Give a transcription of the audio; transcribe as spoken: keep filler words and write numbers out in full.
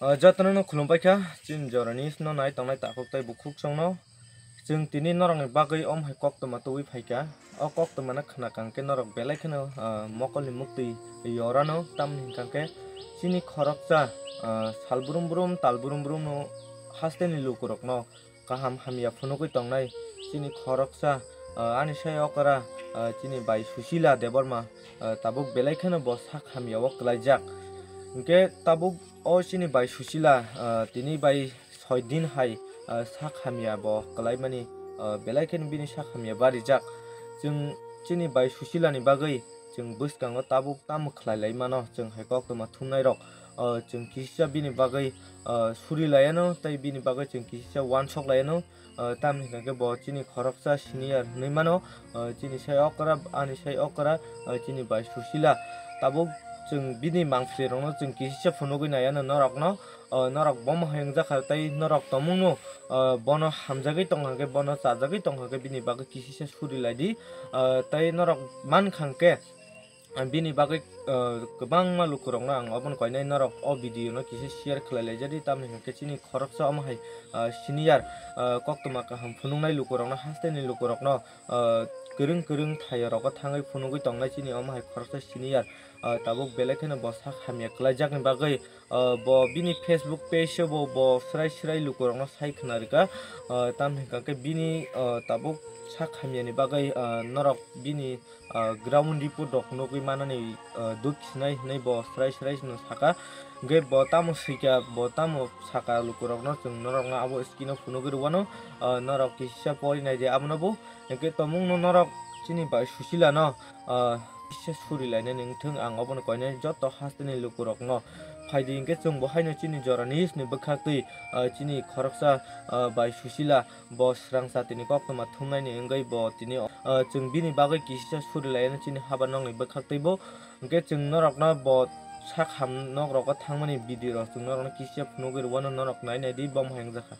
O jotono no khulumbai kha, chini jorani no nai tongnai takhuk tei bukhuk songno. Chwng tini norokni bagwi om hai koktwma tubui phaikha. O koktwmano khna kang khe norok belai kheno, ah, mokolni muktwi yorano, tamni hwnkha khe chini khoroksa, ah, sal brum brum, tal brum brum no hasteni lukurokno kaham hamya phunugwi tongnai chini khoroksa, ah, ani sai okra, ah, chini bai Susila Debbarma, ah, tabuk belai kheno bo sak hamya o kwlaijak. Hwnkhe tabuk o chini bai Susila, ah, tini bai soi din hai, ah, sak hamya bo kwlaimani, ah, belai kheno bini sak hamya barijak. Chwng chini bai Susilani bagwi chwng bwskango tabuk tamo khlai lai mano, chwng hai koktwma thumnairok, ah, chwng kisisa bini bagwi, ah, suri laiano tei bini bagwi chwng kisisa uansuk laiano, ah, tamni hwnkha khe bo chini khoroksa senior hinwi mano, ah, chini sai okra, ani sai okra, ah, chini bai Susila. Tabuk chwng bini mangpili rokno chwng kisisa phunugwi naiano norokno, ah, norok bomo hai wngjakha tei norok tongmungno, ah, bono hamjagwi tongkha khe, bono chajagwi tongkha khe bini bagwi kisisa suri lai di, ah, tei norok mankha khe, ah, bini bagwi, ah, kwbangma lukurokno ang obono koinai norok o video no kisa share khlai laijadi, tamni hwnkhe chini khoroksa omo hai, ah, senior, ah, koktwma kaham phunuknai lukurokno, hasteni lukurokno, ah, kwrwng kwrwng thaio rogo thangwi phunugwi tongnai chini omo hai khoroksa senior, ah, tabuk belai kheno bo sak hamya kwlaijakni bagwi, ah, bo bini Facebook page o bo, bo srai srai lukurokno sai khna rwkha, ah, tamni hwnkha khe bini, ah, tabuk sak hamyani bagwi, ah, norok bini ah, ground report rok nugwi manani, ah, duk sinai hinwi bo srai srai no saka. Hwnkhe bo tamo swikha, bo tamo saka lukurokno chwng norokno abo screen o phunugwi rwano, ah, norok kisa pori naidi abono bo. Hwnkhe tongmungno norok chini bai Susilano, ah, kisa suri lainani wngthung, ang obono koinai joto hasteni lukurokno phaidi hwnkhe chwng bo haino chini jorani isni bwkhaktwi, ah, chini khoroksa, ah, bai Susila, bo swrang satini koktwma thumnaini wngwi bo tini, ah, chwng bini bagwi kisisa suri laino chini haba nokni bwkhaktwi bo. Hwnkhe chwng norokno bo sak ham nok rogo thangmani video rok chwng norokno kisisa phunugwi rwano, norok nai nai di, bo mohai wngjakha.